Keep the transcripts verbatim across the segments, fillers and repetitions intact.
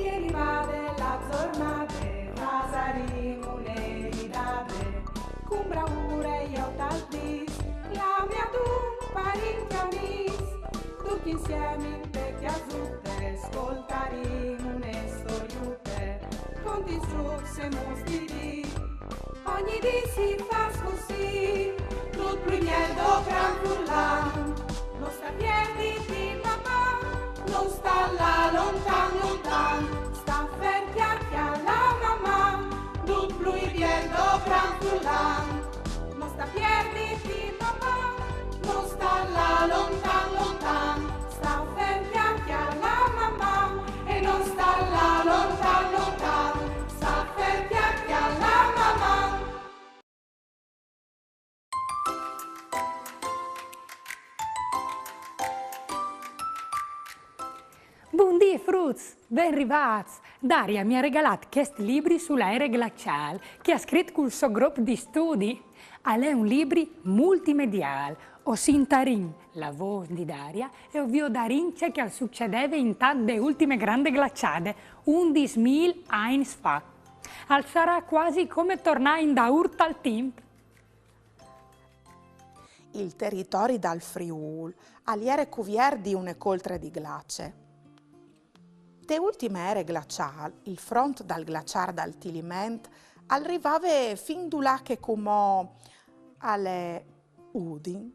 Rivade la zornade, fasarìn une ridade, cun braure jo tal dis, clame a dut parint e amis, ducj insiemi in pe cjasute, scoltarìn une storiute, cont lis zûcs e mus di dì. Ogni dì si fâs cussì, dut plui biel dopran furlan. No sta pierditi, Maman, no sta lâ lontan, lontan. Sta fer, cjale, cjale, Maman, dut plui biel dopran furlan. No sta pierditi, Maman, no sta lâ lontan, lontan. Sta fer, cjale, cjale, Maman, e no sta lâ lontan, lontan. Sta fer, cjale, cjale, Maman. Bundì fruts, ben rivâts! Daria mi à regalât chest libri su la ere glaciâl che e à scrit cul so grup di studi. Al è un libri multimediâl, o sintarìn la vôs di Daria e o viodarìn ce che al sucedeve intant de ultime grande glaciade, undis mil agns fa. Al sarà cuasi come tornâ indaûr tal timp. Il teritori dal Friûl al jere cuviert di une coltre di glace. Te ultime ere glaciâl, il front dal glaçâr dal Tiliment al rivave fin dulà che cumò al è Udin.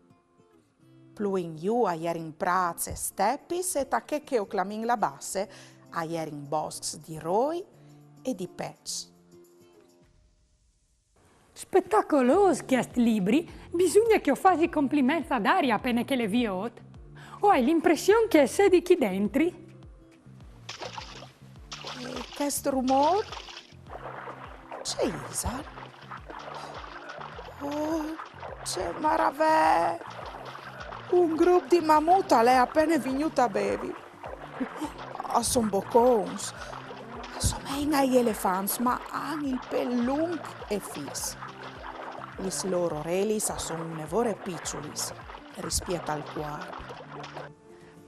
Plui in jù a jerin prâts e stepis e ta chê che o clamìn la Basse a jerin boscs di roi e di peçs. Spetacolôs chest libri, bisugne che o fasi compliments a Daria a pene che le viôt. O ai l'impression che e sedi chi dentri. E chest rumôr? Ce isal? Oh, ce maravee! Un grup di mamut al è a pene vignût a bevi. A son bocons. A somein ai elefants, ma a àn il pêl lunc e fis. Lis lôr orelis a son une vore piçulis rispiet al cuarp.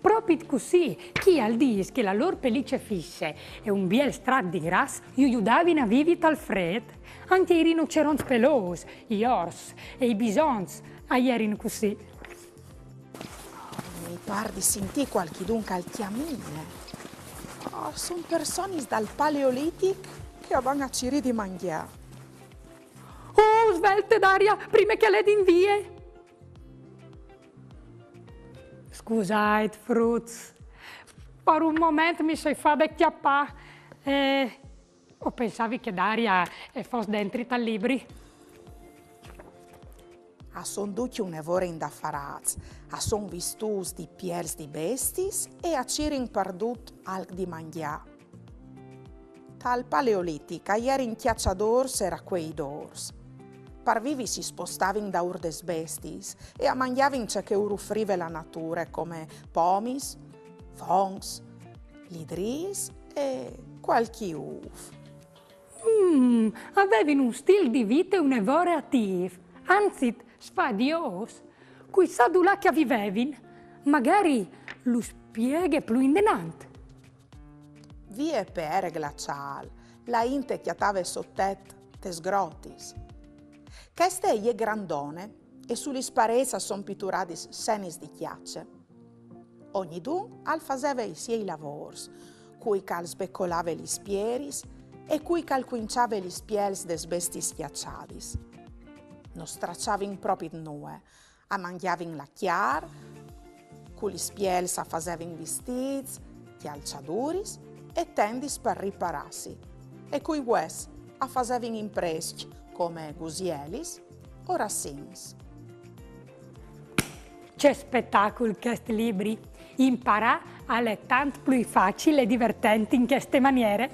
Propit cussì, chi al dîs che la lôr pelice fisse e un biel strat di gras ju judavin a vivi tal frêt. Ancje i rinoceronts pelôs, i ors e i bisonts a jerin cussì. Mi pâr di sintî cualchidun che al cjamine. Oh, a son personis dal Paleolitic che a van a cirî di mangjâ. Oh, svelte, Daria, prime che a ledin vie! Scusait, fruts. Par un moment mi soi fade cjapâ. Eh, o pensavi che Daria e fos dentri tal libri. A son ducj une vore indafarâts, a son vistûts di piels di bestiis e a cirin pardut alc di mangjâ. Tal Paleolitic a jerin cjaçadôrs e racueidôrs. Par vivi si spostavin daûr des bestiis e a mangjavin ce che ur ufrive la nature, come pomis, foncs, lidrîs e cualchi ûf. Mm, a vevin un stîl di vite une vore atîf, anzit sfadiôs. Cui sa dulà che a vivevin? Magari lu spieghe plui indenant. Vie pe ere glaciâl, la int e cjatave sotet tes grotis. Cheste e je grandone e su lis parêts a son pituradis senis di cjace. Ognidun al faseve i siei lavôrs, cui che al sbecolave lis pieris e cui che al cuinçave lis piels des bestiis cjaçadis. No straçavin propit nuie, a mangjavin la cjar, cu lis piels a fasevin vistîts, cjalçaduris e tendis par riparâsi, e cui vues a fasevin imprescj come gusielis o rassins. Ce spetacul chest libri! Imparâ al è tant plui facil e divertent in cheste maniere.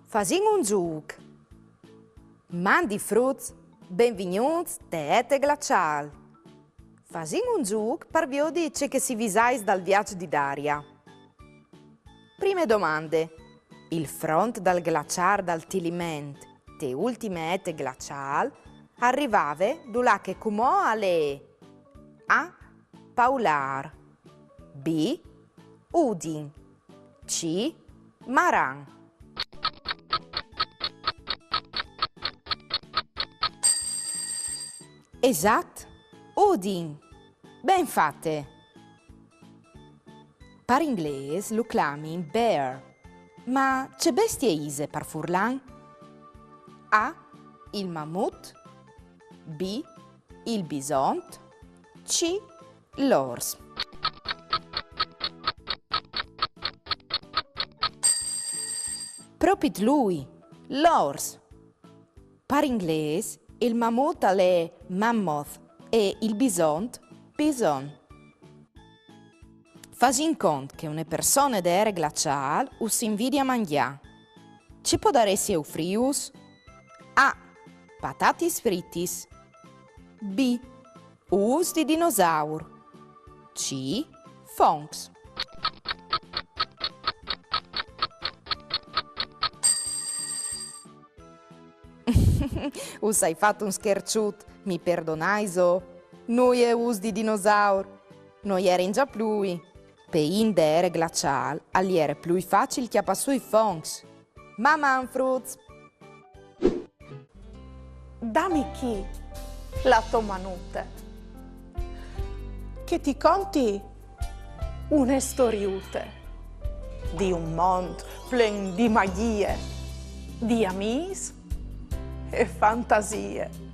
Fasìn un zûc. Mandi fruts, benvignûts te Ete Glaçâl. Fasìn un zûc par viodi ce che si visais dal viaç di Daria. Prime domande. Il front dal glaçâr dal Tiliment, te ultime ete glaçâl, al rivave dulà che cumò al è: A. Paulâr. B. Udin. C. Maran. Esat, Udin. Ben fate. Par inglês lu clamin bear. Ma ce bestie ise par furlan? A. Il mamut. B. Il bisont. C. L'ors. Propit lui, l'ors. Par inglês, il mamut al è mammoth e il bisont, bison. Fasìn cont che une persone de ere glaciâl us invidi a mangjâ. Ce podaressie ufrîus? A. Patatis fritis. B. Ûfs di dinosaur. C. Foncs. Us ai fat un scherçut, mi perdonaiso? Nuie ûfs di dinosaur. No jerin za plui. Pe int de ere glaciâl al jere plui facil cjapâ sù i foncs. Maman, fruts! Dami chi la tô manute, che ti conti une storiute di un mont plen di magjie, di amîs e fantasie.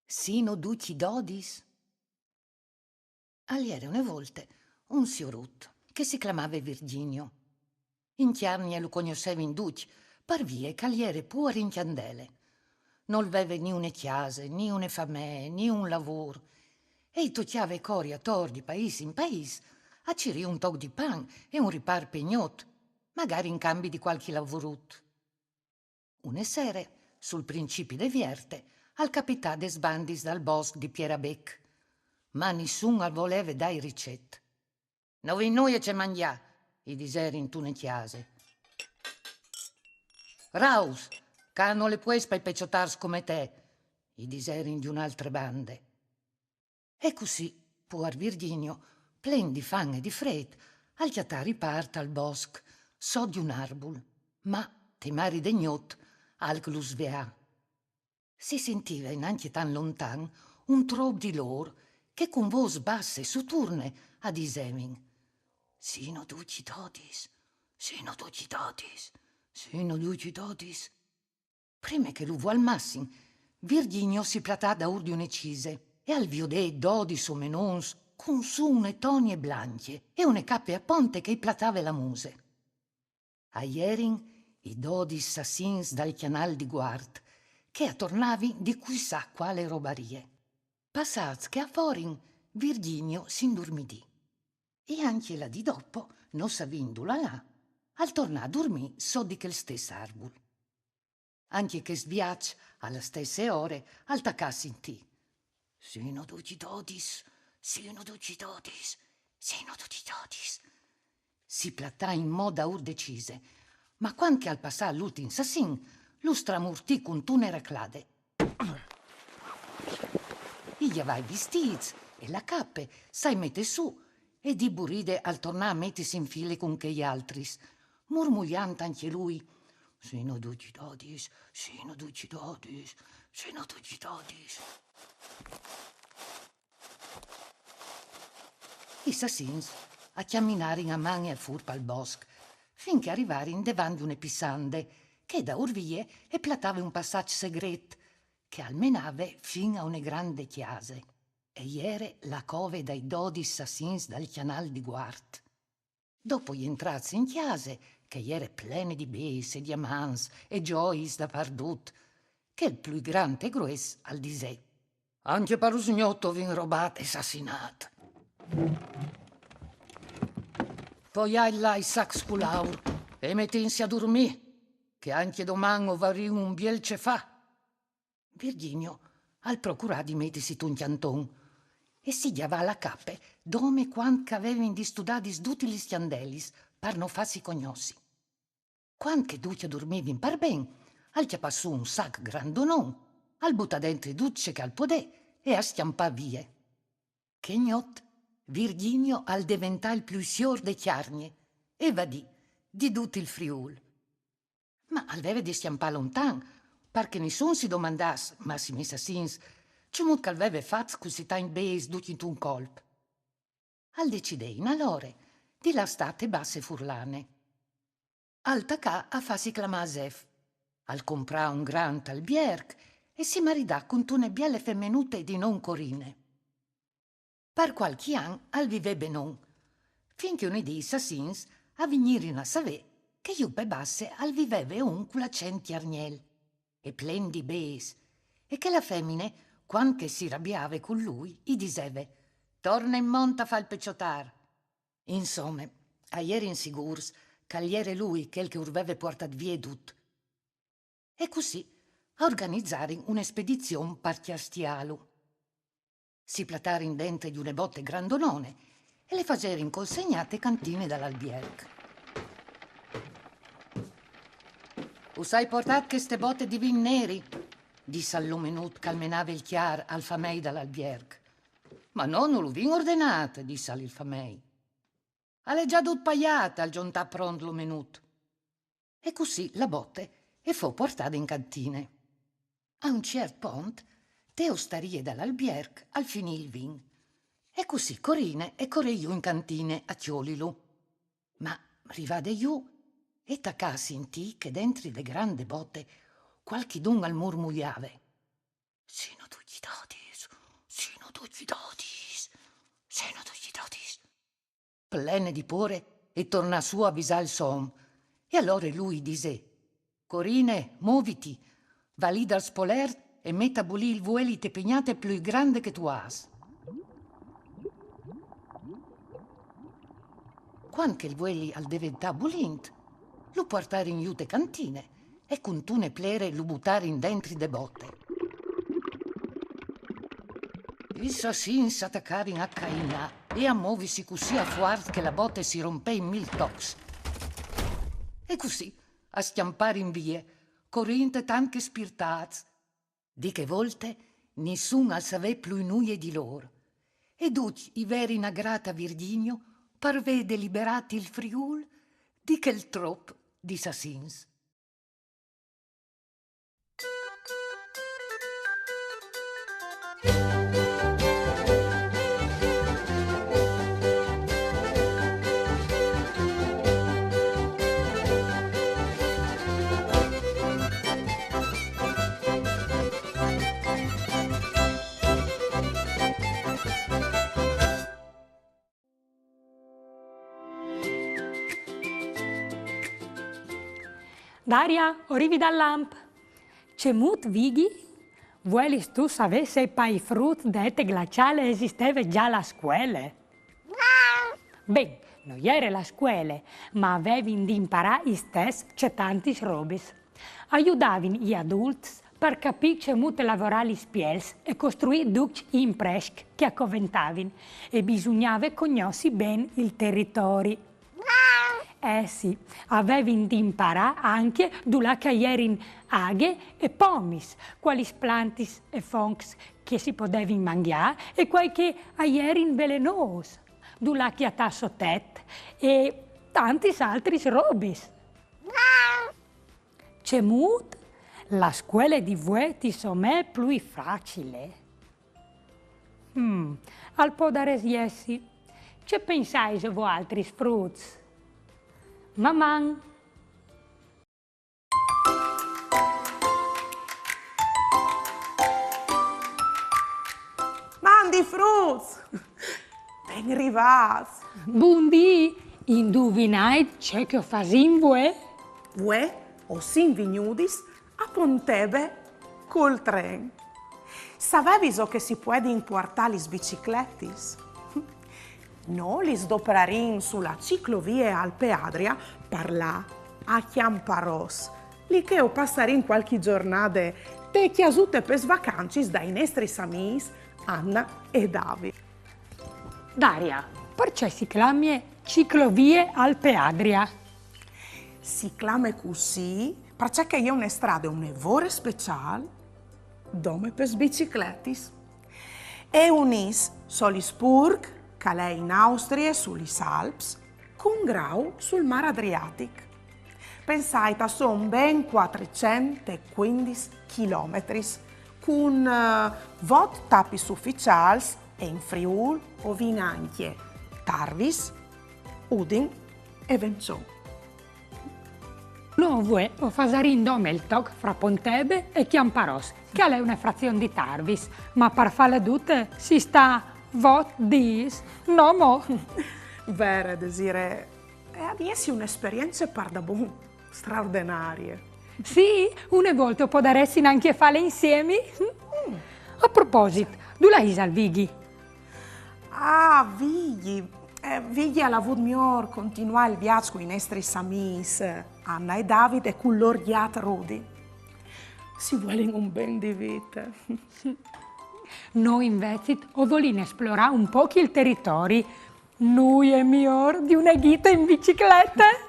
Sino ducj dodis? Al jere une volte un siorut che si clamave Virginio. In Cjargne lu cognossevin ducj, par vie che al jere puar in cjandele. Nol veve ni une cjase, ni une famee, ni un lavôr. E i tocjave cori ator di paîs in paîs a cirî un toc di pan e un ripâr pe gnot, magari in cambi di cualchi lavorut. Une sere, sul principi de vierte, al capità des bandis dal bosc di Pierabec. Ma nissun al voleve dâi ricet. No vin nuie ce mangjâ, i diserin intune cjase. Raus, ca nol è puest pai peçotârs come te, i diserin di une altre bande. E cussì, puar Virginio, plen di fam e di frêt, al cjatà ripâr tal bosc, sot di un arbul, ma, te mari de gnot, alc lu sveà. Si sintive nancje tant lontan un trop di lôr che cun vôs basse e suturne a disevin: Sino ducj dodis, sino ducj dodis, sino ducj dodis. Prime che lu vualmassin, Virginio si platà daûr di une cise e al viodè dodis omenons cun sù une tonie blancje e une cape a ponte che i platave la muse. A jerin i dodis sassins dal Cjanâl di Guart, che a tornavin di cui sa cuale robarie. Passâts che a forin, Virginio si indurmidì. E ancje la dì dopo, no savint dulà lâ, al tornà a durmî sot di chel stes arbul. Ancje chest viaç, a la stesse ore, al tacà a sintî: Sino ducj dodis, sino ducj dodis, sino ducj dodis. Si platà inmò daûr de cise, ma cuant che al passà l'ultin sassin, lu stramurtì cuntune raclade. I gjavà i vistîts e la cape, sai metè sù, e di buride al tornà a metisi in file cun chei altris, murmuiant ancje lui: Sino ducj dodis, sino ducj dodis, sino ducj dodis. I sassins a cjaminarin a man e a fûr pal bosc, fin che a rivarin devant di une pissande, che daûr vie e platave un passaç segret, che al menave fin a une grande cjase. E jere la cove dai dodis sassins dal Cjanâl di Guart. Dopo jentrâts in cjase, che e jere plene di bêçs e diamants e gjoiis dapardut, chel plui grant e grues al disè: Ancje par usgnot o vin robât e sassinât. Poiait là i sacs cul aur e metìnsi a durmî. che ancje doman o varìn un biel ce fâ. Virginio al procurà di metisi tun cjanton e si gjavà la cape dome cuant che al vevin distudadis dutis lis cjandelis par no fâsi cognossi. Cuant che ducj a durmivin par ben, al cjapà sù un sac grandonon, al butà dentri dut ce che al podè e al scjampà vie. Chê gnot Virginio al deventà il plui siôr de Cjargne e vadì di dut il Friûl. Ma al veve di scjampâ lontan, par che nissun si domandàs, massime i sassins, cemût che al veve fat cussì tancj bêçs ducj intun colp. Al decidè inalore di lâ a stâ te Basse furlane. Al tacà a fâsi clamâ Zef, al comprà un grant albierc e si maridà cuntune biele femenute di non Corine. Par cualchi an al vivè benon, fin che une dì i sassins a vignirin a savê che jù pe Basse al viveve un cul acent cjargnel e plen di bêçs, e che la femine, cuant che si rabiave cun lui, i diseve: «Torne in mont a fâ il peçotâr». Insome, a jerin sigûrs che al jere lui chel che ur veve puartât vie dut. E cussì a organizarin une spedizion par cjastiâlu. Si platarin dentri di une bote grandonone e le faserin consegnâ te cantine dal albierc. «Us ai puartât cheste bote di vin neri», dissal l'omenut che al menave il cjar al famei dal albierc. «Ma no, no lu vin ordenât», dissal il famei. «Al è za dut paiât», al zontà pront l'omenut. E cussì la bote e fo puartade in cantine. A un ciert pont, te ostarie dal albierc al finì il vin. E cussì Corine e corè jù in cantine a cjolilu. Ma rivade jù, e tacà a sintî che dentri de grande bote cualchidun al murmuiave: «Sino ducj dodis, sino ducj dodis, sino ducj dodis». Plene di pôre, e tornà sù a visâ il so om. E alore lui i disè: «Corine, moviti, va li dal spolert e met a bulî il vueli te pignate plui grande che tu âs». Cuant che il vueli al deventà bulint, lu puartarin jù te cantine e cuntune plere lu butarin dentri de bote. I sassins a tacarin a cainâ e a movisi cussì a fuart che la bote si rompè in mil tocs. E cussì a scjamparin vie, corint tant che spirtâts. Di chê volte nissun al savè plui nuie di lôr. E ducj i verin agrât a Virginio par vê deliberât il Friûl di chel trop di sassins. Daria, o rivi dal lamp. Cemût, Vigji? Vuelistu savê se pai fruts de ete glaciâl e esisteve za la scuele? Ben, no jere la scuele, ma a vevin di imparâ istès cetantis robis. A judavin i adults par capî cemût lavorâ lis piels e costruî ducj i imprescj che a coventavin, e bisugnave cognossi ben il teritori. Eh sì, a vevin di imparâ ancje dulà che a jerin aghe e pomis, cualis plantis e foncs che si podevin mangjâ e cuâi che a jerin velenôs, dulà cjatâ sotet e tantis altris robis. Cemût? La scuele di vuê ti somee plui facile? Mm, al podarès jessi. Ce pensaiso voaltris fruts? Maman! Mandi fruts! Ben rivâts! Bundì, induvinait ce che o fasìn vuê? Vuê o sin vignudis a Pontebe cul tren. Saveviso che si puedin puartâ lis bicicletis? Nô lis doprarìn su la ciclovie Alpe Adria par lâ a Cjamparòs, Li che o passarìn cualchi zornade te cjasute pes vacancis dai nestris amîs Anna e David. Daria, parcè si clamie Ciclovie Alpe Adria? Si clame cussì parcè che e je une strade une vore speciâl, dome pes bicicletis. E unìs Solisburg, che al è in Austrie, su lis Alps, cun Grau sul mâr Adriatic. Pensait, a son ben cuatricent e cuindis chilometris, cun eh, vot tapis uficiâls e in Friûl o vin ancje Tarvis, Udin e Vençon. Nô vuê o fasarìn dome il toc fra Pontebe e Cjamparòs, che al è une frazion di Tarvis, ma par fâle dute si sta vot dîs, no mo. Vere, Desirée, e à di jessi une esperience pardabon straordenarie. Sì, une volte o podaressin ancje fâle insiemi. A proposit, dulà isal Vigji? Ah, Vigji! Eh, Vigji al à vût miôr continuâ il viaç cui nestris amîs Anna e David e cul lôr gjat Rudi. Si vuelin un ben di vite. Nô invezit o volìn esplorâ un pôc il teritori. Nuie miôr di une gjite in biciclete.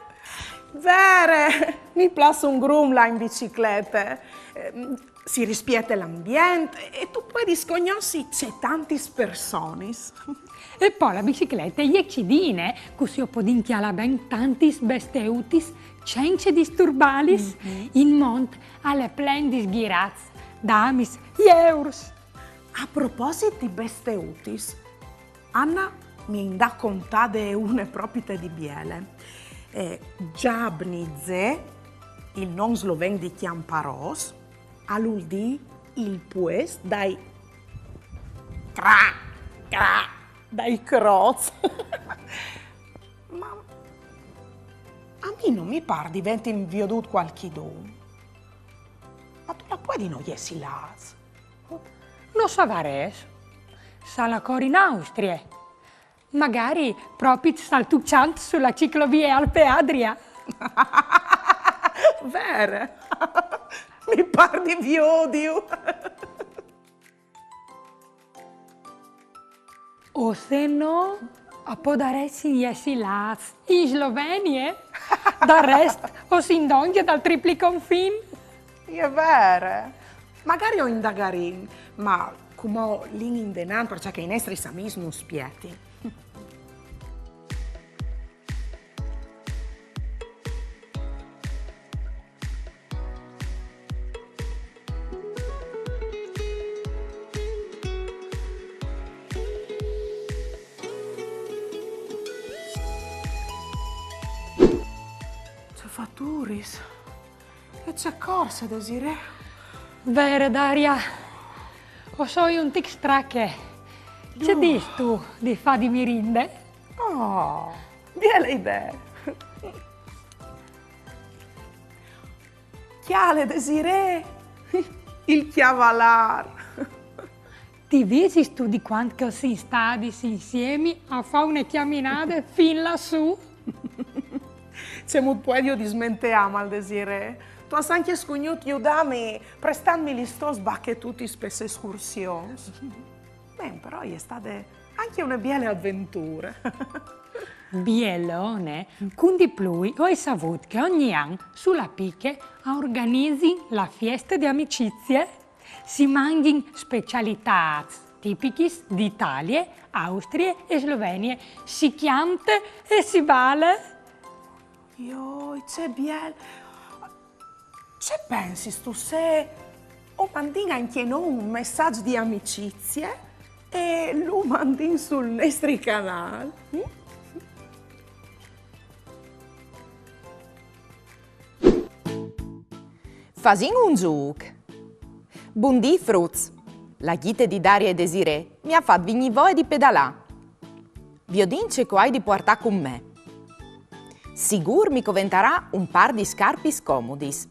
Vere! Mi plâs un grum lâ in biciclete. Ehm, Si rispiete l'ambient e tu puedis cognossi cetantis personis. E po la biciclete e je cidine, cussì o podìn cjalâ ben tantis besteutis cence disturbâlis. In mont al è plen di sghirats, damis, jeurs. A proposit di besteutis, Anna mi 'nd à contade une propite di biele. Eh, Jabnice, il non sloven di Cjamparòs, al vûl dî il puest dai cra, cra, dai crots. Ma a mi no mi pâr di vênt viodût cualchidun. Ma dulà puedino jessi lâts? No savarès. Sarà ancora in Austrie. Magari propit saltuçant su la ciclovie Alpe Adria. Vere? Mi pâr di viodiju. O se no, a podaressin jessi lâts in Slovenie? Dal rest, o sin dongje dal tripli confin. E je vere. Magari o indagarìn, ma cumò lin indenant, parcè che i nestris amîs nus spietin. Ce faturis. E ce corse, Desirée. Vere, Daria. O soi un tic strache. Ce dîstu di fâ di mirinde? Oh, biele idee. Cjale, Desirée, il cjavalâr. Ti visistu di cuant che o sin stadis insiemi a fâ une cjaminade fin lassù? Cemût puedio dismenteâmal, Desirée? Tu âs ancje scugnût judâmi prestantmi lis tôs bachetutis pes escursions. Ben, però e je stade ancje une biele aventure. Bielone, cun di plui o ai savût che ogni an su la Piche a organizin la fieste di amicizie. Si mangjin specialitâts tipichis di Italie, Austrie e Slovenie. Si cjante e si bale. Joi, ce biel! Ce pensistu se o mandìn ancje nô un messaç di amicizie e lu mandìn sul nestri canâl? Mm? Fasìn un zûc. Bundì fruts! La gjite di Daria e Desirée mi à fat vignî voie di pedalâ. Viodìn ce che o ai di puartâ cun me. Sigûr mi coventarà un pâr di scarpis comudis.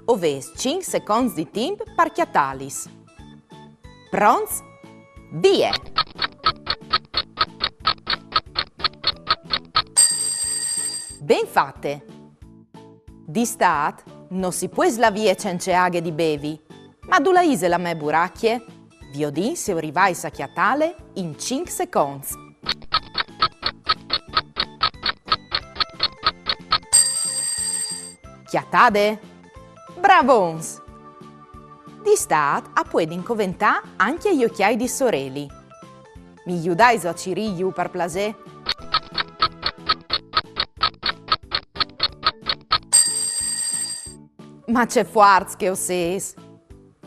O vês cinc seconts di timp par cjatâlis. Pronts? Vie! Ben fate! D'Istât No si pues lâ vie cence aghe di bevi. Ma dulà ise la mê buracje? Viodìn se o rivais a cjatâle in cinc seconts. Cjatade? Bravons! Di Istât a puedin coventâ ancje i ocjâi di soreli. Mi judaiso a cirîju, par plasê? Ma ce fuarts che o sês!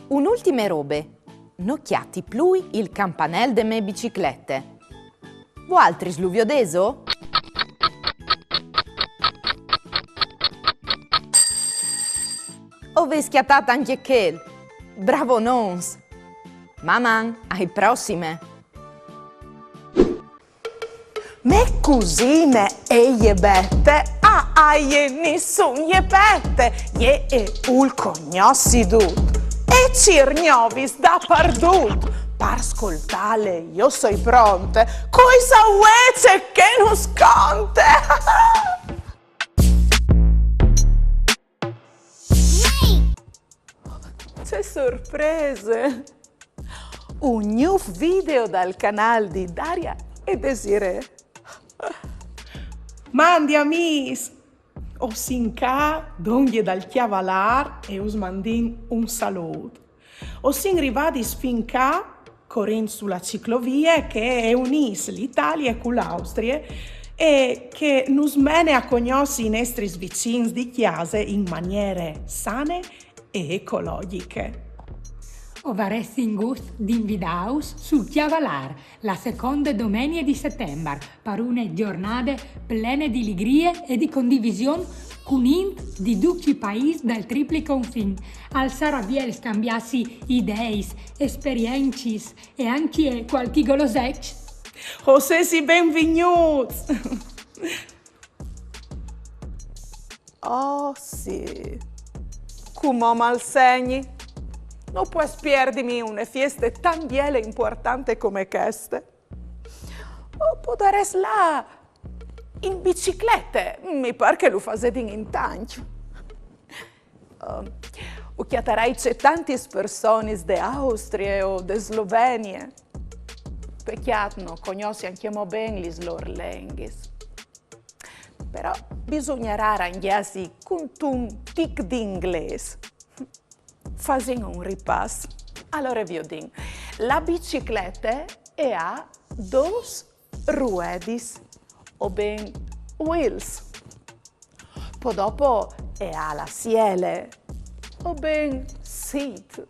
Un'ultime robe. No cjati plui il campanel de mê biciclete. Voaltris lu viodêso? O vês cjatât ancje chel! Bravonons! Maman, ae prossime! Mê cusine e je Bete, a, a jê nissun je pete, jê e vûl cognossi dut, e cîr gnovis dapardut. Par scoltâle jo soi pronte, cui sa vuê ce che nus conte! Ce sorprese! Un gnûf video dal canâl di Daria e Desirée. Mandi amîs! O sin ca, dongje dal Cjavalâr, e us mandìn un salût. O sin rivadis fin ca, corint su la ciclovie che e unìs l'Italie cu l'Austrie e che nus mene a cognossi i nestris vicins di cjase in maniere sane e ecologjiche. O varessin gust di invidâus sul Cjavalâr, la seconde domenie di Setembar, par une zornade plene di ligrie e di condivision cun int di ducj i paîs dal tripli confin. Al sarà biel scambiâsi ideis, esperiencis e ancje cualchi goloseç. O sês i benvignûts! Oh sì, cumò mal segni. No pues pierdimi une fieste tant biele e impuartante come cheste. O podarès lâ in biciclete, mi pâr che lu fasedin in tancj. Oh, o cjatarai cetantis personis de Austrie o de Slovenie. Pecjât no cognossi ancjemò ben lis lôr lenghis. Però bisugnarà arangjâsi cuntun tic di inglês. Fasìn un ripàs. Alore viodìn. La biciclete e à dôs ruedis, o ben wheels. Po dopo e à la siele, o ben seat.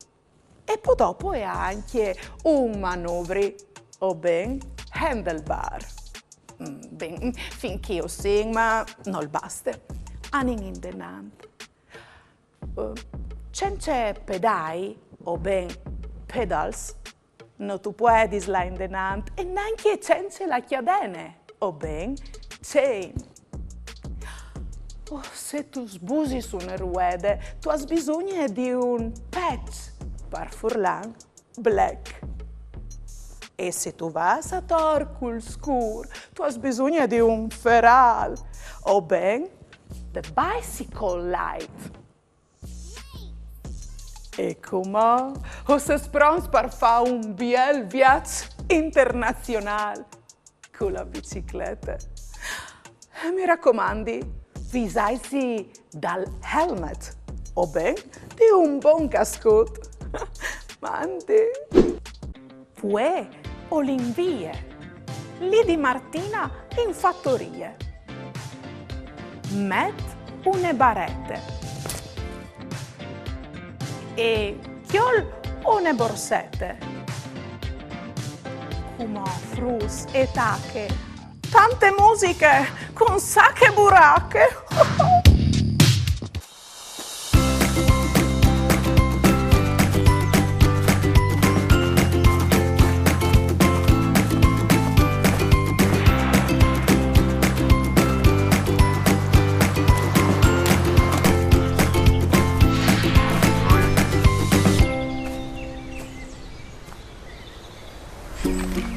E po dopo e à ancje un manuvri, o ben handlebar. Mm, ben, fin chi o sin, ma nol baste. Anìn indenant. Eh, cence pedâi, o ben pedals, no tu puedis lâ indenant, e nancje cence la cjadene, o ben chain. Oh, se tu sbusis une ruede, tu âs bisugne di un patch, par furlan, black. E se tu vâs ator cul scûr, tu âs bisugne di un ferâl, o ben the bicycle light. E cumò, o sês pronts par fâ un biel viaç internazionâl cu la biciclete? Mi racomandi, visaitsi dal helmet, o ben di un bon cascut. Mandi! Vuê o lin vie. Li di Martina in fatorie. Met une barete. E cjol une borsete. Cumò fruts e tache. Tante musiche cun Sache Burache.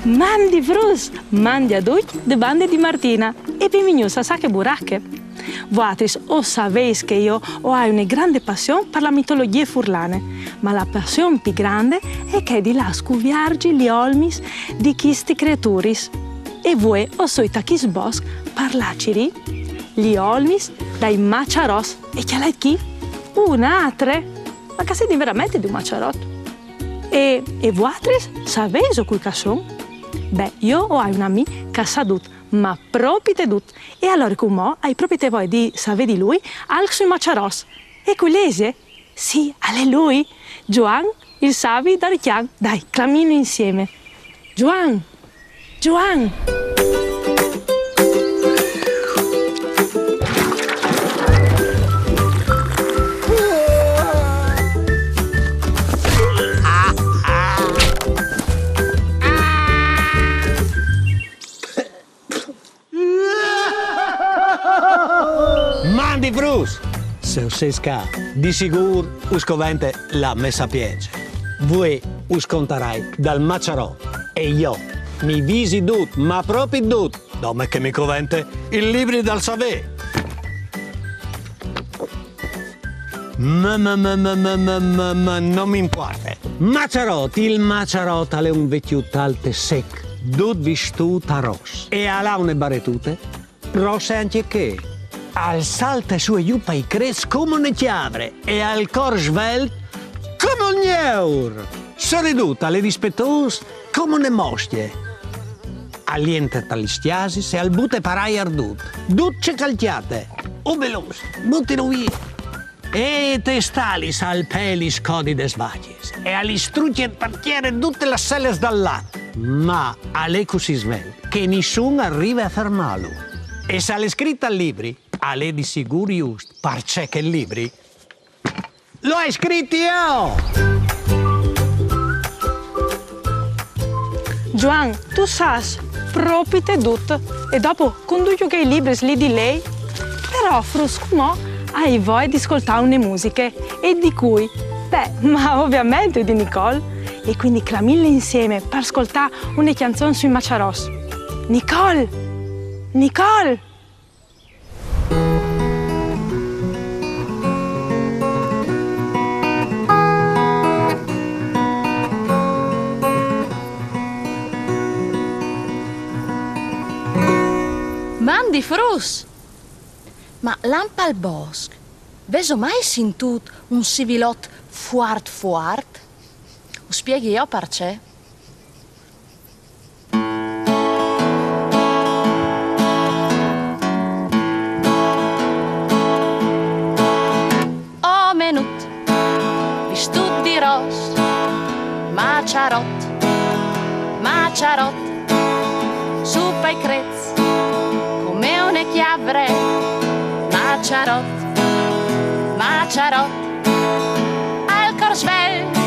Mandi fruts, mandi a ducj de bande di Martina e benvignûts a Sache Burache. Vuatris o savês che jo o ai une grande passion par la mitologjie furlane, ma la passion pi grande e je chê di lâ a scuvierzi li olmis di chistis creaturis. E vuê o soi ta chist bosc par lâ a cirî li olmis dai maçarots. E cjalait chi! Une altre! Ma che a sedin verementri di un maçarot? E, e vuatris savêso cui che a son? Beh, jo o ai un amì che al sa dut, ma propit dut. E alore cumò o ai propit voie di savê di lui alc sui maçarots. E cui lese? Sì, al è lui, Zuan, il savi d'Arcjan. Dai, clamìnlu insiemi. Zuan! Zuan! Mandi fruts! Se o sês ca, di sigûr us covente la mê sapience. Vuê us contarai dal maçarot e jo mi visi dut, ma propit dut, dome che mi covente il libri dal savê. Ma, ma, ma, no mi impuarte. Maçarot, il maçarot al è un vecjut alt e sec, dut vistût a ros. E al à une baretute rosse ancje chê. Al salte sù e jù pai crets come une cjavre e al cor svelt come un gneur. Soredut al è dispetôs come une moscje. Al jentre ta lis cjasis e al bute par aiar dut. Dut ce che al cjate. O belons, butilu vie. E tes alis al pee lis codides vacjis e al lis strucje par tiere dutes lis seles dal lat. Ma al è cussì svelt che nissun al rive a fermâlu. E se al è scrit tal libri, al è di sigûr just, parcè che il libri lu ai scrit jo! Zuan, tu sâs propit dut. E dopo, cun ducj chei libris li di lei? Però, fruts, cumò o ai voie di scoltâ une musiche. E di cui? Beh, ma ovviamente di Nicole. E cuindi clamìnle insiemi par scoltâ une cjançon sui maçarots. Nicole! Nicole! Mandi fruts! Ma lant pal bosc, vêso mai sintût un sivilot fuart fuart? Us spieghi jo parcè. Omenut, vistût di ros, maçarot, maçarot, sù pai crets, come une cjavre, maçarot, maçarot, al cor svelt,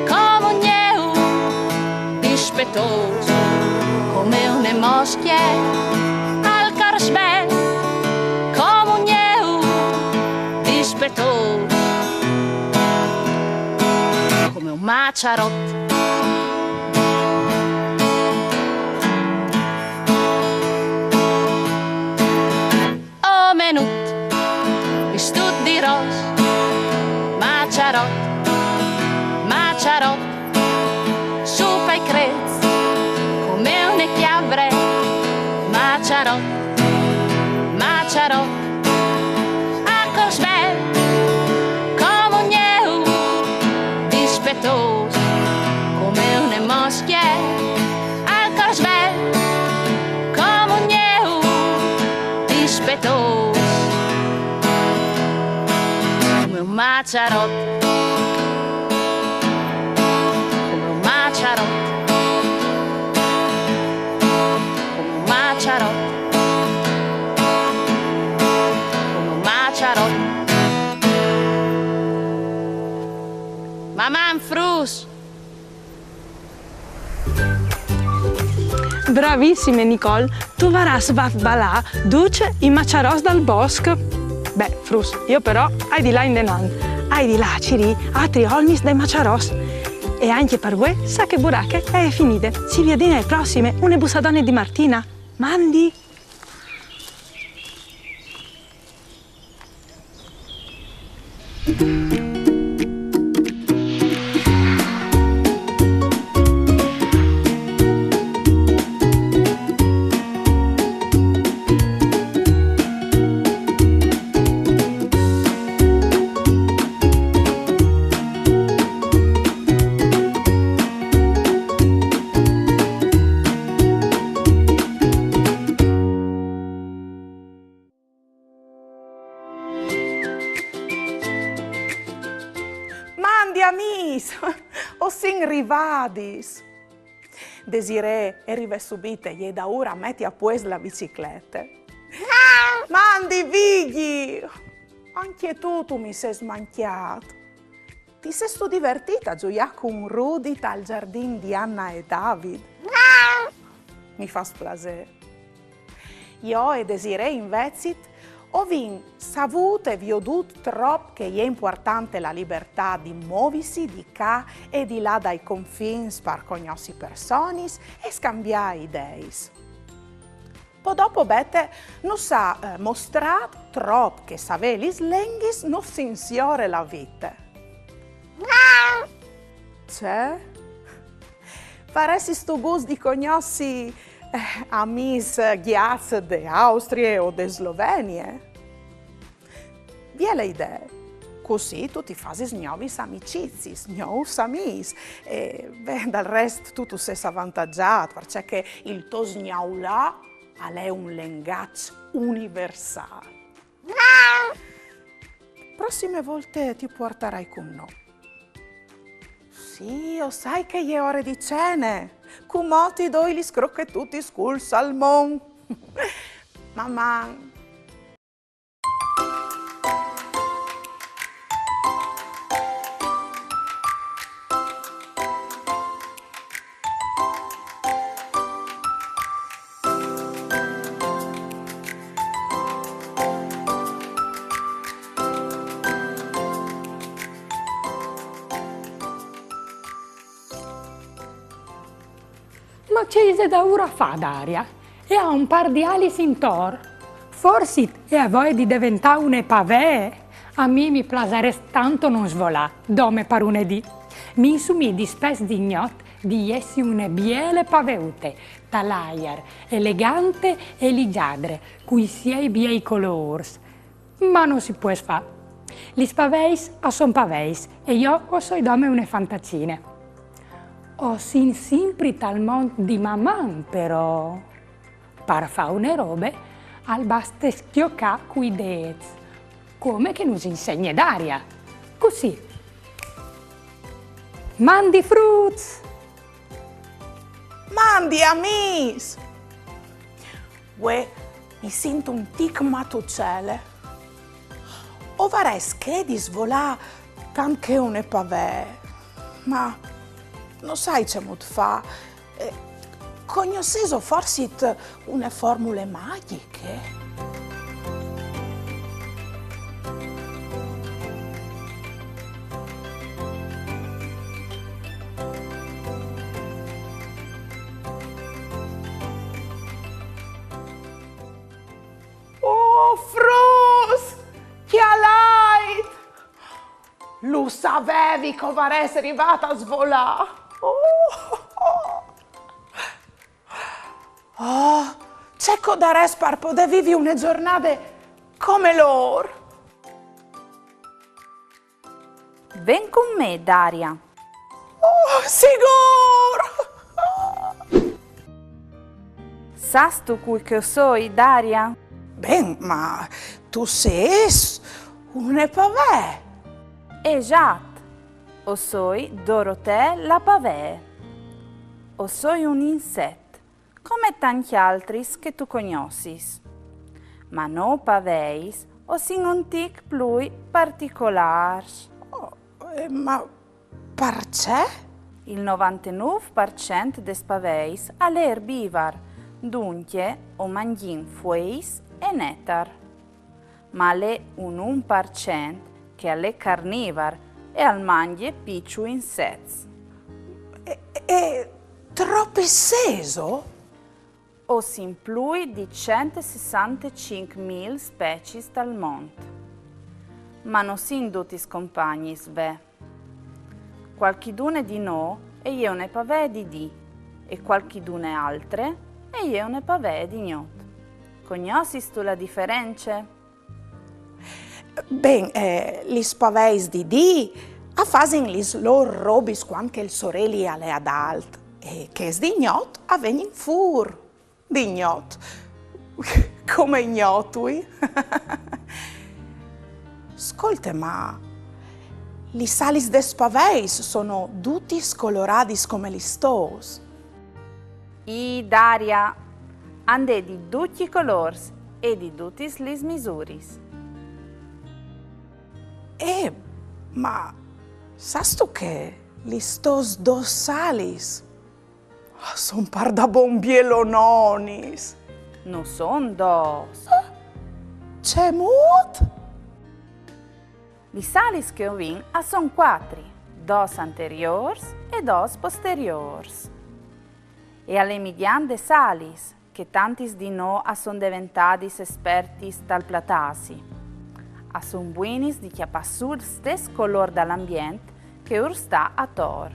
come un gneu, dispetôs, come une moscje, al cor svelt, come un gneu, dispetôs, come un maçarot. Omenut, vistût di ros, maçarot, maçarot, sù pai crets, come une cjavre, maçarot, maçarot, al cor svelt, come un gneu, dispetôs, come une moscje, al cor svelt, come un gneu, dispetôs, come un maçarot. Come un maçarot. Come un maçarot. Come un maçarot. Maman, fruts! Bravissime, Nicole, tu varâs fat balâ ducj i maçarots dal bosc. Beh, fruts, jo però o ai di lâ indenant, o ai di lâ a cirî altris olmis dai maçarots. E ancje par vuê, Sache Burache e je finide. Si viodìn ae prossime, une bussadone di Martina. Mandi! Mandi amîs! O sin rivadis! Desirée e rive subite, e je daûr a meti a puest la biciclete. Mandi Vigji! Ancje tu tu mi sês mancjât. Ti sêstu divertît a zuiâ cun Rudy tal zardin di Anna e David? Mi fâs plasê. Jo e Desirée invezit o vin savût e viodût trop che e je impuartante la libertât di movisi di ca e di là dai confins par cognossi personis e scambiâ ideis. Po dopo Bete nus à, eh, mostrât trop che savê lis lenghis nus insiore la vite. Ce? Varessistu gust di cognossi, eh, amîs gjats de Austrie o de Slovenie? Biele idee. Cussì tu ti fasis gnovis amiciziis, gnûfs amîs. E, beh, dal rest tu tu sês avantagjât, parcè che il tosgnaulà al è un lengaç universâl. Prossime volte ti puartarai cun nô. Sì, o sai che e je ore di cene. Cumò ti doi lis crochetutis cul salmon. Maman! Ma ce ise daûr a fâ Daria? E à un pâr di alis intor. Forsit e à voie di deventâ une pavee? A mi mi plasarès tant no svolâ, dome par une dì. Mi insumii dispès di gnot di jessi une biele paveute, tal aiar, elegante e ligjadre, cui siei biei colôrs. Ma no si pues fâ. Lis paveis a son paveis e jo o soi dome une fantacine. O sin simpri tal mont di Maman, però. Par fâ une robe al baste scjocâ cui dêts, come che nus insegne Daria. Cussì. Mandi fruts! Mandi amîs! Vuê mi sint un tic matucele. O varès chê di svolâ tant che une pavee, ma no sai cemût fâ. Eh, cognossêso forsit une formule magjiche? Oh, fruts! Cjalait! Lu savevi che o varès rivât a svolâ! Oh, oh. Oh, ce che o darès par podê vivi une zornade come lôr! Ven cun me, Daria. Oh, sigûr! Sâstu cui che o soi, Daria? Ben, ma tu sês une pavee. Esat, o soi Dorotee la pavee. O soi un inset, come tancj altris che tu cognossis. Ma nô paveis o sin un tic plui particolârs. Oh, eh, ma parcè? Il novantenûf par cent des paveis al è erbivar, duncje o mangjìn fueis e netar. Ma al è un un par cent che al è carnivar e al mangje piçui insets. E, e tropis sêso? O sin plui di cent e sessantecinc mil speciis tal mont. Ma no sin dutis compagnis, ve. Cualchidune di nô e je une pavee di dì, e cualchidune altre e je une pavee di gnot. Cognossistu la diference? Ben, eh, lis paveis di dì a fasin lis lôr robis cuant che il soreli al è adalt, e chês di gnot a vegnin fûr di gnot. Come ignotui. Scolte, ma lis alis des paveis sono dutis coloradis come lis tôs? Ih, Daria, and è di ducj i colôrs e di dutis lis misuris. Eh, ma sâstu che lis tôs dôs alis a son pardabon bielononis? No son dôs. Cemût? Lis alis che o vin a son cuatri, dôs anteriôrs e dôs posteriôrs. E al è midiant des alis che tantis di nô a son deventadis espertis tal platâsi. A son buinis di cjapâ sù il stes colôr dal ambient che ur sta ator.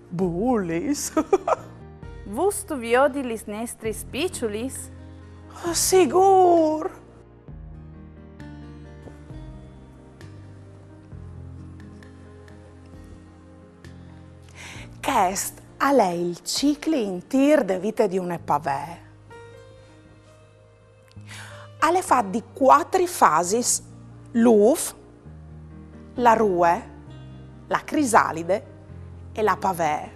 Bulis! Vûstu viodi lis nestris piçulis? Sigûr! Chest al è il cicli intîr de vite di une pavee. Al è fat di cuatri fasis: l'ûf, la rue, la crisalide e la pavee.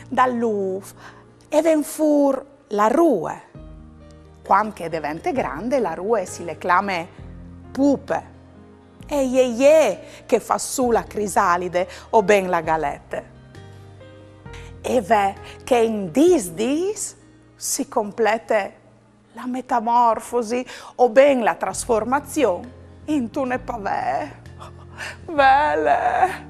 Dal ûf e ven fûr la rue. Cuant che e devente grande, la rue si le clame pupe. E je jê che e fâs sù la crisalide o ben la galete. E ve che in dîs dîs si complete la metamorfosi o ben la trasformazion intune pavee. Vele!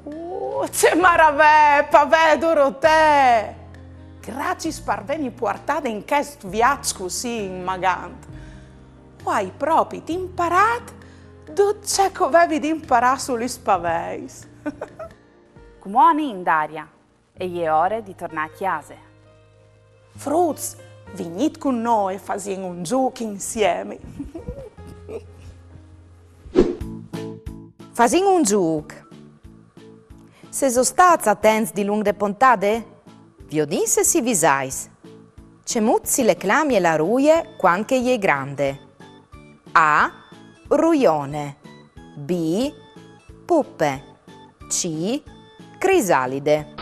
Uh, ce maravee, pavee Dorotee! Graciis par vêmi puartade in chest viaç cussì inmagant. O ai propit imparât dut ce che o vevi di imparâ su lis paveis. Cumò anìn, Daria, e je ore di tornâ a cjase. Fruts, vignît cun nô e fasìn un zûc insiemi. Fasìn un zûc. Se sês stâts atents dilunc de pontade, viodìn se si visais. Cemût si le clamie la rue cuant che e je grande? A, ruione. B, pupe. C, crisalide.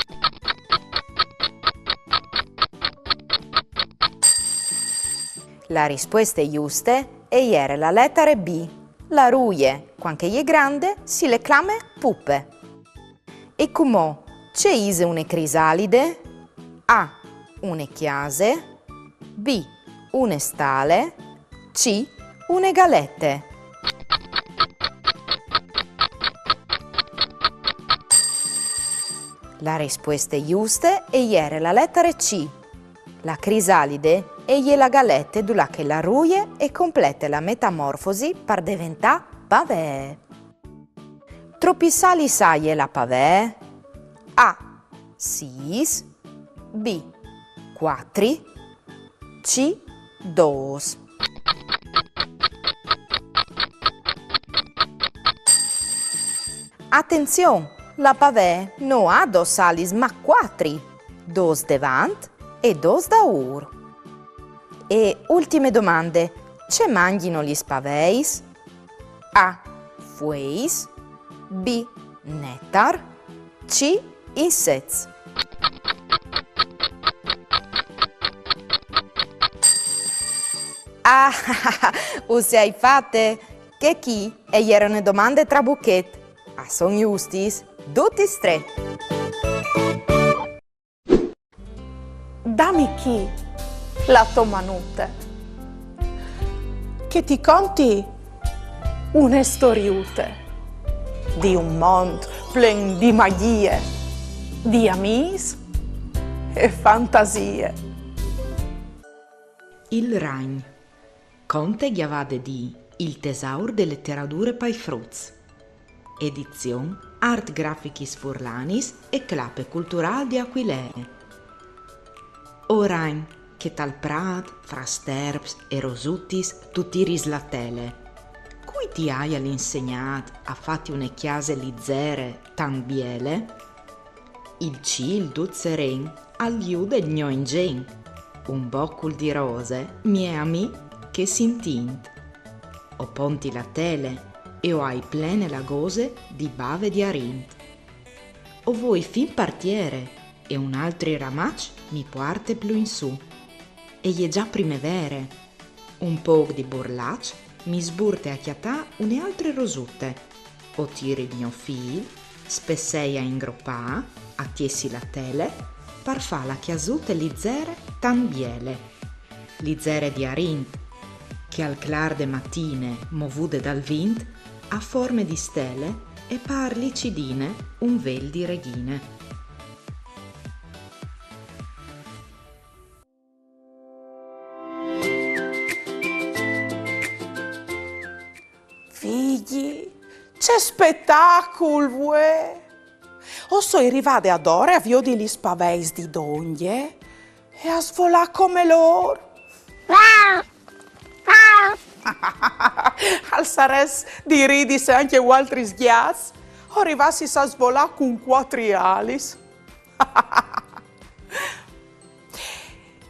La rispueste juste e jere la letare B. La rue, cuant che e je grande, si le clame pupe. E cumò, ce ise une crisalide? A, une cjase. B, une stale. C, une galete. La rispueste juste e jere la letare C. La crisalide e je la galete dulà che la rue e complete la metamorfosi par deventâ pavee. Tropis alis aie la pavee? A, sîs. B, cuatri. C, dôs. Atenzion, la pavee no à dôs alis ma cuatri, dôs devant e dôs daûr. E ultime domande, ce mangjino lis paveis? A, fueis. B, netar. C, insets. Ah, us ai fate! Chê chi e jere une domande trabuchet. A son justis dutis trê. Dami chi la tô manute, che ti conti une storiute di un mont plen di magjie. di amîs e fantasie. Il ragn. Conte gjavade di Il tesaur de leteradure pai fruts. Edizion Art Grafichis Furlanis e Clape Culturâl di Aquilee. O ragn, che tal prât, fra sterps e rosutis, tu tiris la tele. Cui ti aial insegnât a fâti une cjase lizere tant biele? Il cîl dut seren al jude il gno inzen. Un bocul di rose mi è amì che si intint. O ponti la tele e o ai plene la gose di bave di arint. O voi fin par tiere e un altri ramaç mi puarte plui in sù. E je za primevere. Un pôc di burlaç mi sburte a cjatâ une altre rosute. O tiri il gno fîl, spessei a ingropâ, a tiessi la tele, par fâ la cjasute lizere tant biele. Lizere di arint, che al clâr de matine, movude dal vint, à forme di stele e pâr licidine un vêl di regjine. Fîi, ce spetacul, vuê! O soi rivade adore a viodi lis paveis di dongje e a svolâ come lôr. Al sarès di ridi se ancje vualtris gjats o rivassis a svolâ cun cuatri alis.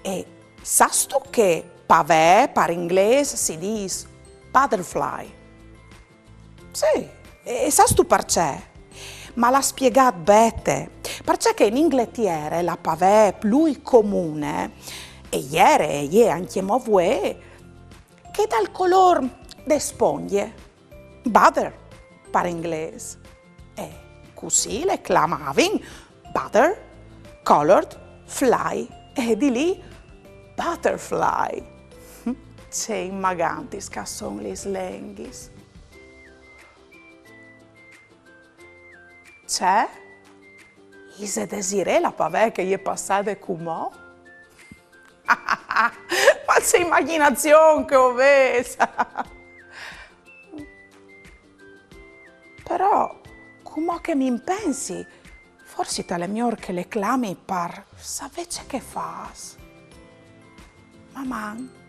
E sâstu che pavee par inglês si dîs butterfly? Sì, e sâstu parcè? Mal à spiegât Bete, parcè che in Ingletiere la pavee plui comune e jere e je ancjemò vuê chê dal colôr de spongje, butter par inglês. E cussì le clamavin butter colored fly e di li butterfly. Ce inmagantis che a son lis lenghis. Ce? Ise Desirée la pavee che e je passade cumò? Ma ce imagjinazion che o vês! Però, cumò che mi impensi, forsit al è miôr che le clami par savê ce che e fâs. Maman!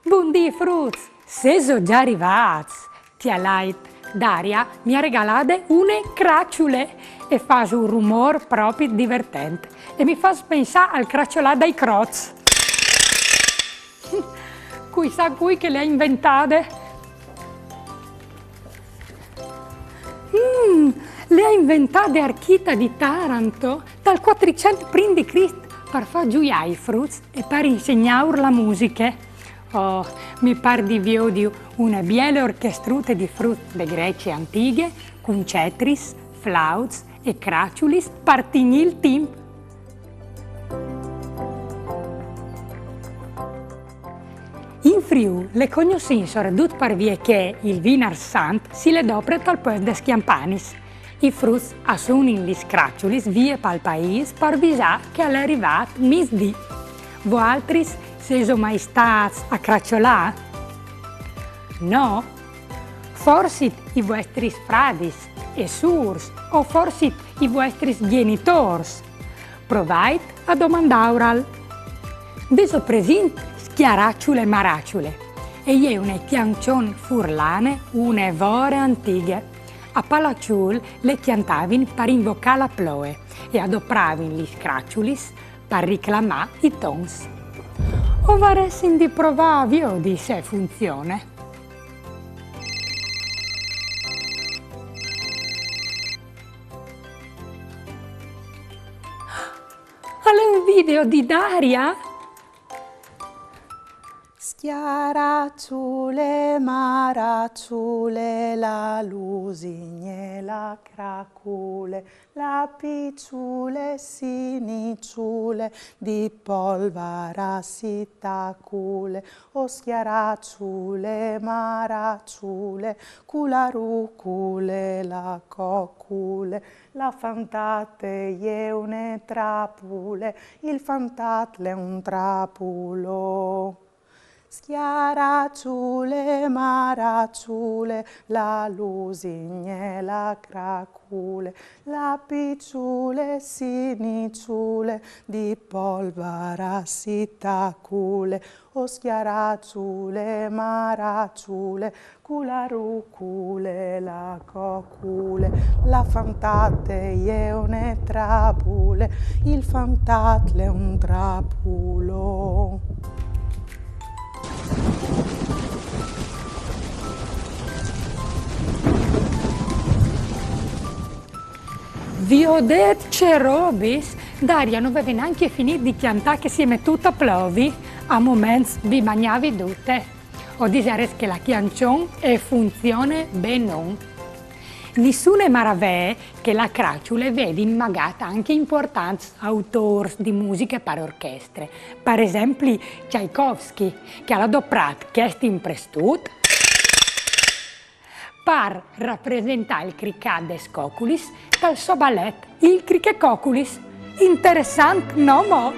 Bundì fruts, sêso za rivâts? Cjalait, Daria mi à regalade une craçule e e fâs un rumôr propit divertent e mi fâs pensâ al craçolâ dai crots. Cui sa cui che le à inventade? Mm, le à inventade Archita di Taranto tal cuatricent prin di Crist par fâ zuiâ i fruts e par insegnâur la musiche. Oh, mi pâr di viodi une biele orchestrute di fruts de Grecie antighe, cun cetris, flauts e craçulis par tignî il timp. In Friûl le cognossìn soredut par vie che il Vinars Sant si le dopre tal puest des cjampanis. I fruts a sunin lis craçulis vie pal paîs par visâ che al è rivât misdì. Voaltris sêso mai stâts a craçolâ? No? Forsit i vuestris fradis e sûrs, o forsit i vuestris gjenitôrs. Provait a domandâural. Vêso presint Scjaraçule maraçule? E je une cjançon furlane une vore antighe. A Palaçûl le cjantavin par invocâ la ploie e a dopravin lis craçulis par riclamâ i tons. O varessin di provâ a viodi se e funzione. Al è un video di Daria? Schiaraciule, maraciule, la lusigne, la cracule, la piçule siniciule, di polvara si tacule, o schiaraciule, maraciule, cu la rucule, la cocule, la fantate e je une trapule, il fantat l'è un trapulo. Schiaraciule, maraciule, la lusigne, la cracule, la piçule siniciule, di polvara si tacule, o schiaraciule, maraciule, cu la rucule, la cocule, la fantate e je une trapule, il fantat l'è un trapulo. Viodêt ce robis! Daria no veve nancje finît di cjantâ che si è metût a plovi. A moments vi magnavi dute. O disarès che la cjançon e funzione benon. Nissune maravee che la craçule e vedi inmagât ancje impuartants autôrs di musiche par orchestre. Par esempli, Tchaikovsky, che al à doprât chest imprestut par rapresentâ il cricât des coculis tal so balet Il Crichecoculis. Interessant, no mo?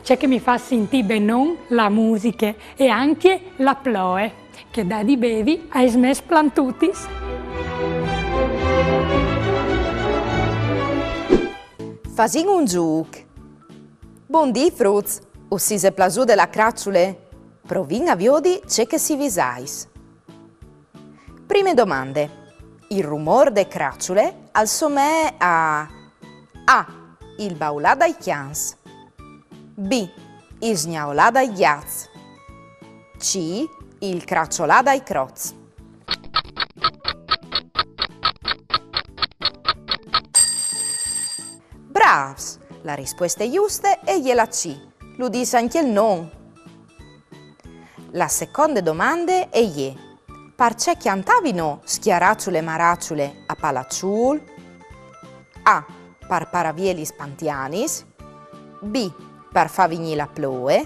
Ce che mi fâs sintî benon la musiche e ancje la ploie, che dà di bevi aes mês plantutis. Fasìn un zûc. Bundì, fruts! Us ise plasude la craçule? Provìn a viodi ce che si visais. Prime domande. Il rumôr de craçule al somee a: A. Il baulâ dai cjans. B. Il sgnaulâ dai gjats. C. Il craçolâ dai crots. Brâfs! La rispueste juste e je la C. Lu dîs ancje il non. La seconde domande e je: parcè cjantavino Schiaraçule maraçule a Palaçûl? A. Par parâ vie lis pantianis. B. Par fâ vignî la ploie.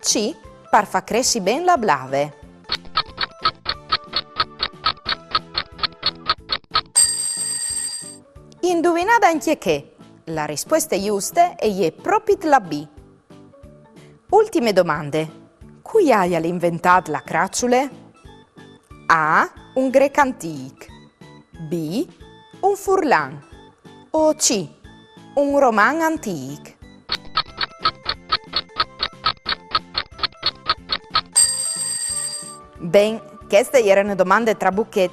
C. Par fâ cressi ben la blave. Induvinade ancje chê. La rispueste juste e je propit la B. Ultime domande. Cui aial inventât la craçule? A. Un grêc antîc. B. Un furlan. O C. Un roman antîc. Ben, cheste e jere une domande trabuchet.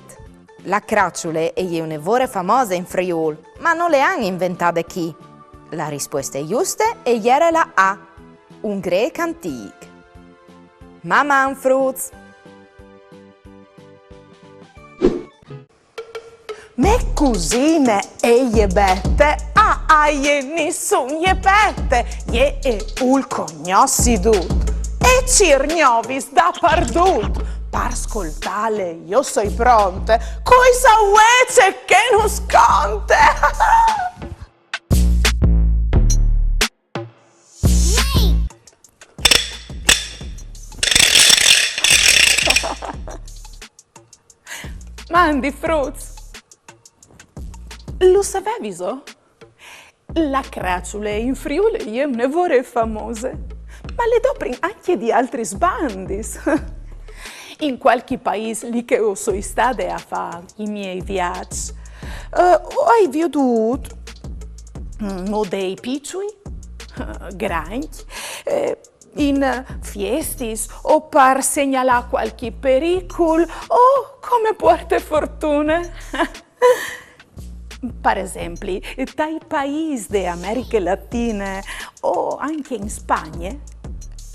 La craçule e je une vore famose in Friûl, ma no le àn inventade chi. La rispueste juste e jere la A, un grêc antîc. Maman, fruts! Mê cusine e je Bete, a jê nissun je pete, jê e vûl cognossi dut e cîr gnovis dapardut. Par scoltâle jo soi pronte, cui sa vuê ce che nus conte. Mandi, fruts! Lu saveviso? La craçule in Friûl e je une vore famose, ma le doprin ancje di altris bandis. In cualchi paîs li che o soi stade a fâ i miei viaçs, eh, o ai viodût, mm, modei piçui, eh, grancj, eh, in fiestis o par segnalâ cualchi pericul o come puarte fortune. Par esempli, tai paîs de Americhe Latine o ancje in Spagne,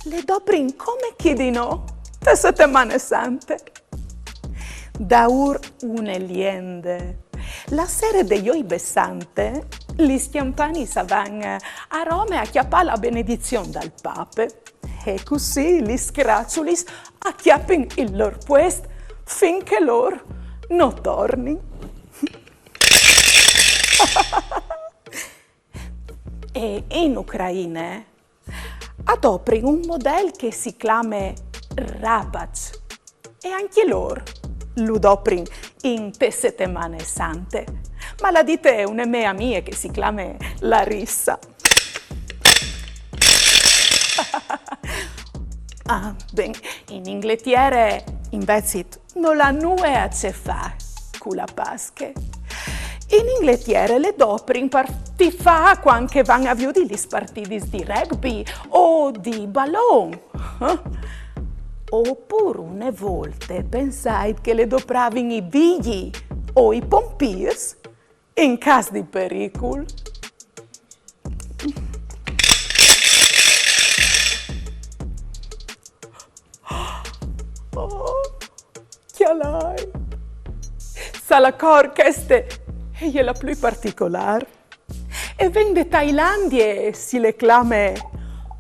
le doprin come chi di nô, te Setemane Sante. Daûr une liende, la sere de Joibe Sante, lis cjampanis a van a Rome a cjapâ la benedizion dal Pape. E cussì lis craçulis a cjapin il lôr puest fin che lôr no tornin. E in Ucraine a doprin un model che si clame Rabac. E ancje lôr lu doprin inte Setemane Sante. Ma l'à dite une mê amie che si clame Larissa. Ah, ben, in Ingletiere invezit nol à nuie a ce fâ cu la Pasche. In Ingletiere le doprin par tifâ cuant che van a viodi lis partidis di rugby o di balon. Eh? Opûr une volte pensait che le dopravin i vigjii o i pompîrs in câs di pericul. Oh, cjalait! Salacor cheste e je la plui particolâr. E ven de Tailandie, si le clame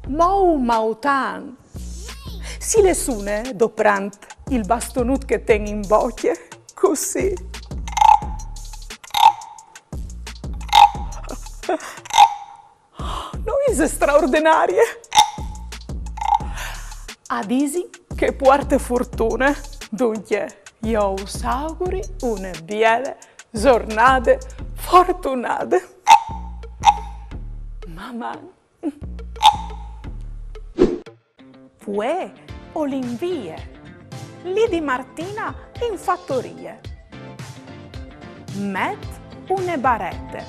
Mou Mautan. Si le sune doprant il bastonut che ten in bocje, cussì. No ise straordenarie? A disin che e puarte fortune. Duncje, jo us auguri une biele zornade fortunade. Maman! Vuê o lin vie li di Martina in fatorie. Met une barete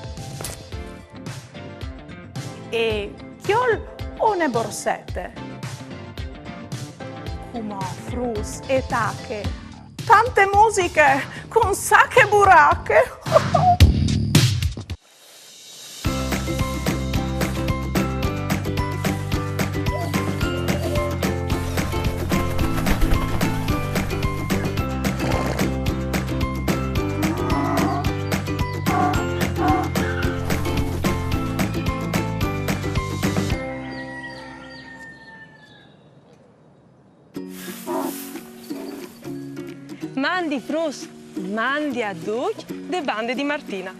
e cjol une borsete. Cumò, fruts, e tache tante musiche cun Sache Burache. Mandi fruts, mandi a ducj de bande di Martina.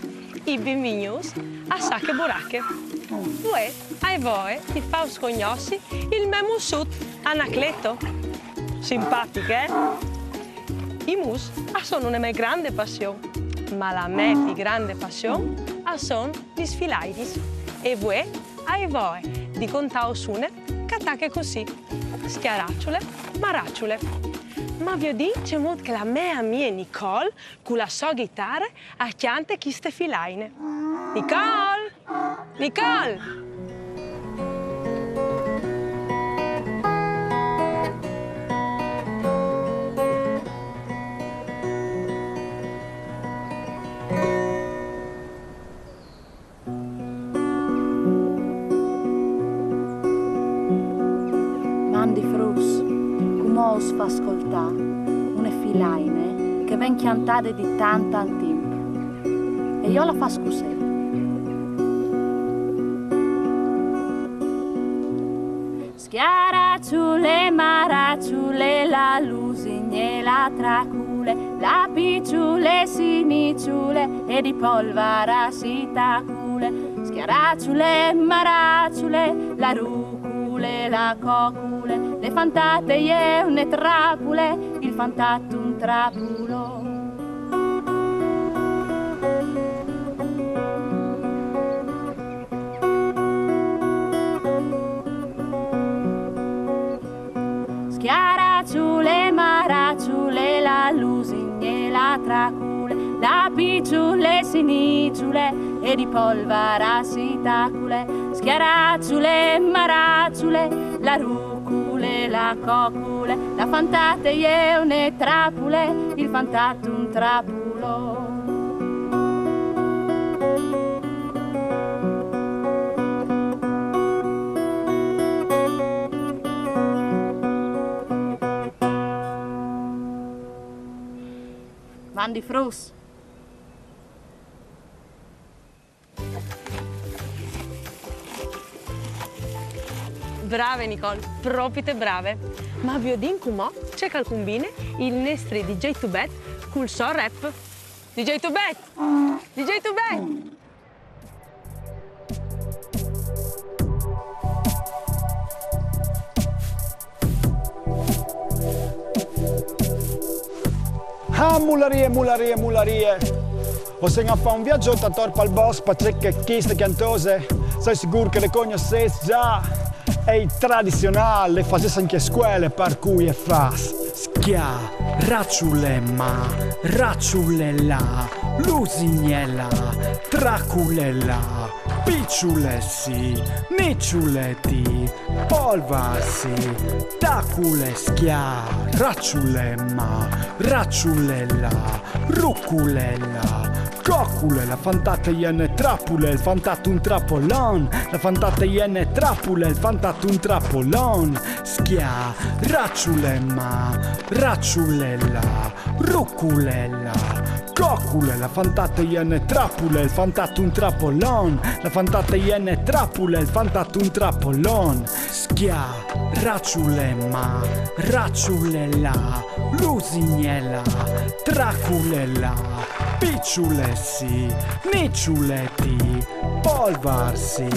E benvignûts a Sache Burache. Vuê o ai voie di fâus cognossi il me mussut, Anacleto. Simpatic, eh? I mus a son une mê grande passion, ma la mê plui grande passion a son lis filainis. E vuê o ai voie di contâus une che e tache cussì: Scjaraçule, maraçule. Ma viodìn cemût che la mê amie Nicole, cu la sô ghitare, e cjante cheste filaine. Nicole! Nicole! Mandi fruts, cumò us fâs scoltâ une filaine che e ven cjantade di tant tant timp. E jo la fâs cussì. Scjaraçule, maraçule, la lusigne, la tracule, la piçule si niçule e di polvara si tacule. Scjaraçule, maraçule, la rucule, la cocule, le fantate e je une trapule, il fantat un trapulon. Scjaraçule, maraçule, la lusigne, la tracule, la piçule si niçule e di polvara si tacule. Scjaraçule, maraçule, la rucule, la cocule, la fantate e je une trapule, il fantat un trapulon. Mandi fruts. Brave Nicole, propite brave. Ma viodìn cumò ce che al cumbine il nestri D J Tubet cul so rap. D J Tubet! D J Tubet! Ah, mularie, mularie, mularie. O sen a fâ un viagjot ator pal bosc, parcè che cheste cjantose, soi sigûr che le cognossês za. E i tradizionâl le fasês ancje a scuele, par cui e fâs: Scjâ, raçule ma, raçule la, lusignela, tracule la, piçule si, niçule ti, polvar si, tacule, scjâ, raçule ma, raçule la, rucule la, cocule, la fantate jene trapule, il fantat un trapolon, la fantate jene trapule, il fantat un trapolon, scjâ, raçule ma, raçule la, rucule la, cocule, la fantate jene trapule, il fantat un trapolon, la fantate jene trapule, il fantat un trapolon, scjâ, raçule ma, raçule la, lusignela, tracule la, piçule si, niçule ti, polvar si,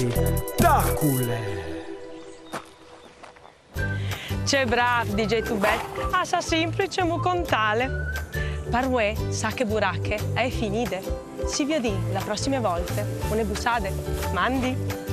tacule. Ce brâf, D J Tubet, al sa simpri cemût contâle. Par vuê, Sache Burache e je finide. Si viodìn la prossime volte. Une bussade. Mandi!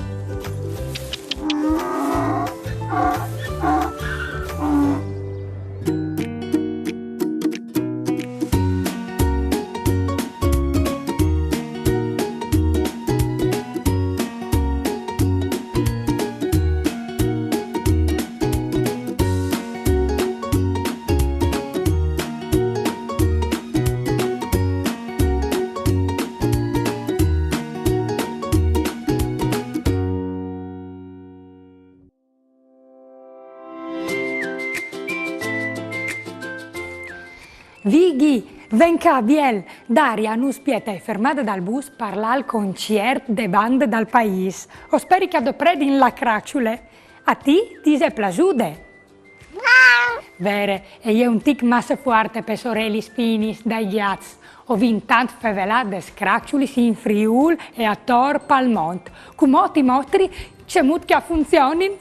Vighi, ven ca, biel! Daria nus spiete ae fermade dal bus par lâ al conciert de bande dal paîs. O speri che a dopredin la craçule. A ti ti ise plasude? Vere, e je un tic masse fuarte pes orelis finis dai gjats. O vin tant fevelât des craçulis in Friûl e ator pal mont. Cumò ti mostri cemût che a funzionin.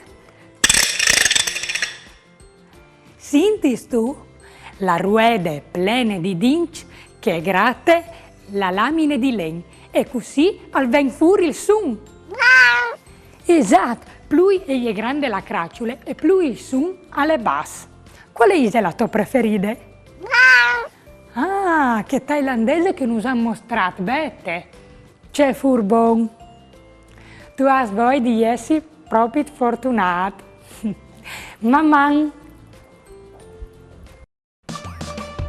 Sintistu? La ruede plene di dincj che e grate la lamine di len e cussì al ven fûr il sun. Esat, plui e je grande la craçule e plui il sun al è bas. Cuale ise la tô preferide? Ah, chê tailandese che nus àn mostrât, Bete. Ce furbon! Tu âs voie di jessi propit fortunât. Maman!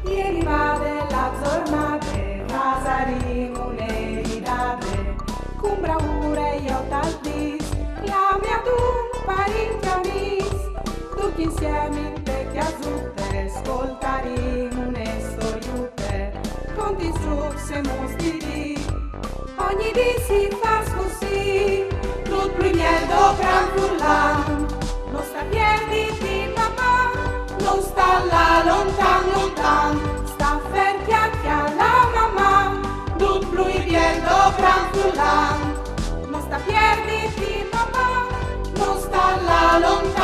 E rivade la zornade, fasarìn une ridade, cun braure jo tal dîs, clamìn adun parincj amîs, ducj insiemi inte cjasute, scoltarìn une storiute, contìn strucs e muts di dì. Ogni dì si fâs cussì, dut plui biel dopran furlan. No sta pierditi, maman, no sta lâ lontan, lontan. Sta fer, cjacjale, maman, dut plui biel dopran furlan. No sta pierditi, maman, no sta lâ lontan.